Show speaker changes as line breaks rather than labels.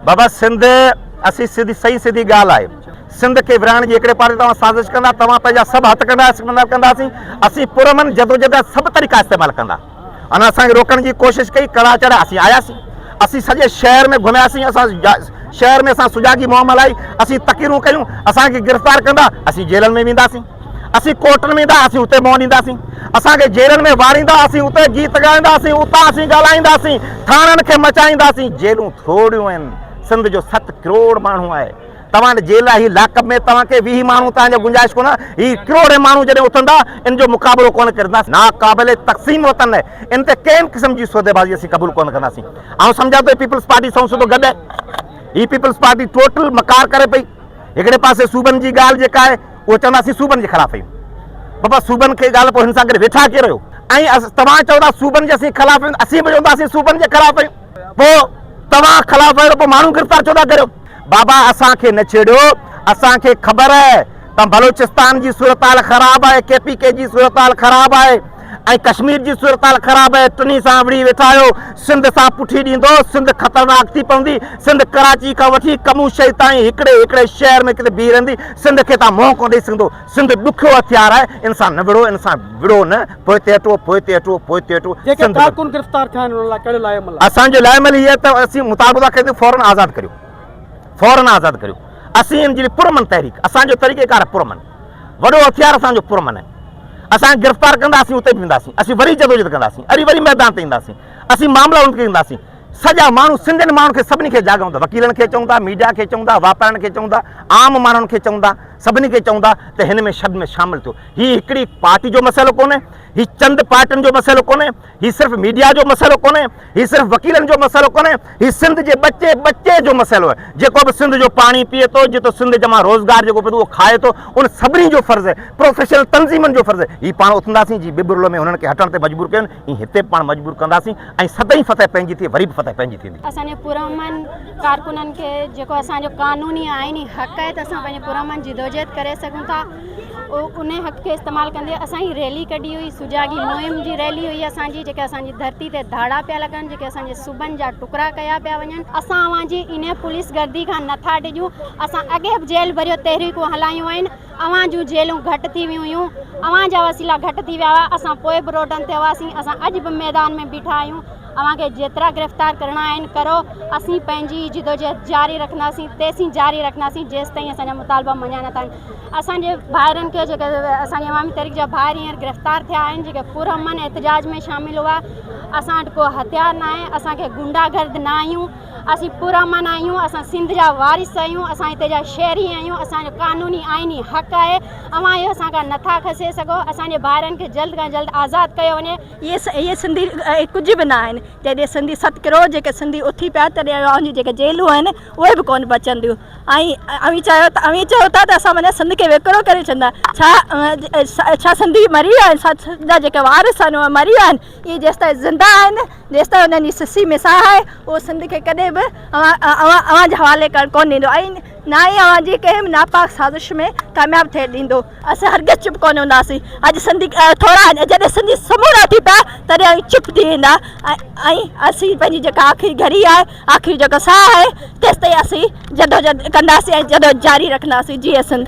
بابا سنڌ اسين سڌي صحيح سڌي ڳالهه آهي سنڌ کي ورهائڻ جي هڪڙي پارٽي توهان سازش ڪندا توهان پنهنجا سڀ هٿ ڪنڊا استعمال ڪنداسين اسين پرامن جدوجهد جا سڀ طريقا استعمال ڪندا ان اسان کي روڪڻ جي ڪوشش ڪئي ڪڙا چڙهيا اسين آياسين اسين سڄي شهر ۾ گهمياسين اسان شهر ۾ اسان سجاڳي مهم هلائي اسين تقريرون ڪيون اسان کي گرفتار ڪندا اسين جيلن ۾ وينداسين اسين ڪورٽن ۾ ايندا اسين اتي منهن ڏينداسين، اسان کي جيلن ۾ واڙيندا اسين اتي گيت ڳائينداسين، اتان اسين ڳالهائينداسين، ٿاڻن کي مچائينداسين، جيلون ٿورڙيون آهن، سنڌ جو ست ڪروڙ ماڻهو آهي، توهان وٽ جيل آهي هي لاڪ اپ ۾ توهان کي 20 ماڻهو توهان جي گنجائش ڪونه، هي ڪروڙين ماڻهو جڏهن اٿندا ان جو مقابلو ڪونه ڪرنداسين، ناقابل تقسيم وطن آهي، ان تي ڪنهن به قسم جي سوديبازي اسين قبول ڪونه ڪنداسين، آئون سمجهان ٿو هي پيپلز پارٽي سنئون سڌو گڏ آهي، هي پيپلز پارٽي ٽوٽل مڪار ڪري پئي، هڪڙي پاسي صوبن جي ڳالهه جيڪا آهي اهو چوندا اسين صوبن جي خلاف آهيون. بابا صوبن کي ڳالهه پوء هن سان گڏ ويٺا ڪير آهيو؟ ۽ توهان چئو ٿا صوبن جي اسين خلاف آهيون اسين به چوندا اسين صوبن جي خلاف آهيون پوء توهان خلاف آهيو ته پوء ماڻهو گرفتار ڇو ٿا ڪريو؟ بابا اسان کي نه ڇيڙيو اسان کي خبر آهي ته بلوچستان جي صورتحال خراب آهي ڪي پي ڪي جي صورتحال خراب آهي ۽ ڪشمير جي صورتحال خراب آهي ٽنهي سان وڙهي ويٺا آهيو سنڌ سان پٺي ڏيندو سنڌ خطرناڪ ٿي پوندي سنڌ ڪراچي کان وٺي ڪموشئي تائين هڪڙي هڪڙي شهر ۾ ڪٿي بيهي رهندي سنڌ کي تان منهن ڪونه ڏئي سگهندو سنڌ ڏکيو هٿيار آهي ان سان نه وڙهو ان سان وڙهو نه پوئتي هٽو پوئتي هٽو پوئتي هٽو
جيڪي
سنڌ
ڪارڪن گرفتار ٿيا آهن انهن لاء ڪهڙو لاء عمل آهي؟
اسان جو لاء عمل هي آهي ته اسين مطالبو ٿا ڪريون ته فورن آزاد ڪريو فورن آزاد ڪريو اسين ان جي پرامن تحريڪ اسان جو طريقه ڪار پرامن وڏو هٿيار اسان جو پرامن آهي. اسان کي گرفتار ڪندا اسين اتي به وينداسين. اسين وري جدوجهد ڪنداسين. اري وري ميدان تي اينداسين. اسين معاملا انهن کي ڏينداسين. سڄا ماڻهو سنڌين ماڻهن کي سڀني کي جاڳائون ٿا. وڪيلن کي چئون ٿا، ميڊيا کي چئون ٿا، واپارين کي چئون ٿا، عام ماڻهن کي چئون ٿا، سڀني کي چئون ٿا ته هن ۾ شب ۾ شامل ٿيو. هي هڪڙي پارٽي جو مسئلو ڪونهي. هي چند پارٽين جو مسئلو ڪونهي. هي صرف ميڊيا جو مسئلو ڪونهي، هي صرف وڪيلن جو مسئلو ڪونهي، هي سنڌ جي ٻچي ٻچي جو مسئلو آهي. جيڪو به سنڌ جو پاڻي پيئي ٿو، جيڪو سنڌ جا مان روزگار جيڪو پيئي ٿو اهو کائي ٿو، ان سڀني جو فرض آهي، پروفيشنل تنظيمن جو فرض آهي. هي پاڻ اٿنداسين جي ٻٻرلو ۾ هنن کي هٽڻ تي مجبور ڪيون، ائين هتي به پاڻ مجبور ڪنداسين ۽ سدائين فتح پنهنجي ٿئي وري به فتح پنهنجي ٿيندي.
اسان جي پرامن ڪارڪنن کي جيڪو اسان جو قانوني آئيني حق آهي ته اسان پنهنجي پرامن جدوجهد ڪري سگهون ٿا. ان حق کي استعمال ڪندي اسان هي ريلي ڪڍي هئي سجاڳي مهم جي ريلي هئي اسان جي جيڪي اسان جي ڌرتي تي ڌاڙا پيا لڳن جيڪي اسان جي صوبن جا ٽڪرا ڪيا پيا وڃن اسان اوهان جي ان پوليس گردي کان نٿا ڊڄون اسان اڳي به جيل ڀريو تحريڪون هلايون آهن اوهان جون جيلون گهٽ ٿي ويون هيون اوهان جا وسيلا گهٽ ٿي ويا هئا اسان پوء به روڊن تي هئاسين اسان اڄ به ميدان ۾ بيٺا آهيون اوهان کي جيترا گرفتار ڪرڻا آهن ڪرو اسين پنهنجي جدوجهد جاري رکنداسين تيسين جاري رکنداسين جيستائين اسان جا مطالبا مڃيا نٿا اسان جي ڀائرن کي جيڪي اسان جي عوامي تحريڪ جا ڀائر هينئر گرفتار ٿيا آهن جيڪي پرامن احتجاج ۾ شامل هئا اسان وٽ ڪو هٿيار نه آهي اسان کي گنڊا گرد نه آهيون اسين پرامن آهيون اسان سنڌ جا وارث آهيون اسان هتي جا شهري آهيون اسان جو قانوني آئيني حق آهي اوهان اهو اسان کان نٿا کسي سگهو اسان جي ڀائرن کي جلد کان جلد آزاد ڪيو وڃي.
اهي سنڌي ڪجهه به نه آهن جڏهن سنڌي ست ڪروڙ جيڪي سنڌي اٿي پيا تڏهن اوهان جون جيڪي جيلون آهن اهي به ڪونه بچنديون ۽ اوهين چيو ته اوهين چئو ٿا ته اسان معنيٰ سنڌ کي وڪرو ڪري ڇڏندا ڇا ڇا سنڌي مري ويا آهن سنڌ جا جيڪي وارث آهن اهي مري ويا آهن اهي جيستائين زنده آهن جيستائين انهن جي سسي ۾ ساهه آهي اهو سنڌ کي ڪڏهن به اوهان اوهان اوهان جي حوالي ڪرڻ ڪونه ڏيندو ۽ نه ئي اوهان جي ڪنهن به ناپاڪ سازش ۾ ڪامياب ٿيڻ ڏيندو. اسين هرگز چپ ڪونه هونداسين. اڄ سنڌي ٿورا آهن، جڏهن سنڌي سمورا ٿي پيا تڏهن اوهين چپ ٿي ويندا ۽ اسين پنهنجي جيڪا آخري گهڙي آهي، آخري جيڪو ساهه آهي، تيستائين اسين جدوجهد ڪنداسين ۽ جدوجهد جاري رکنداسين. جيئي سنڌ.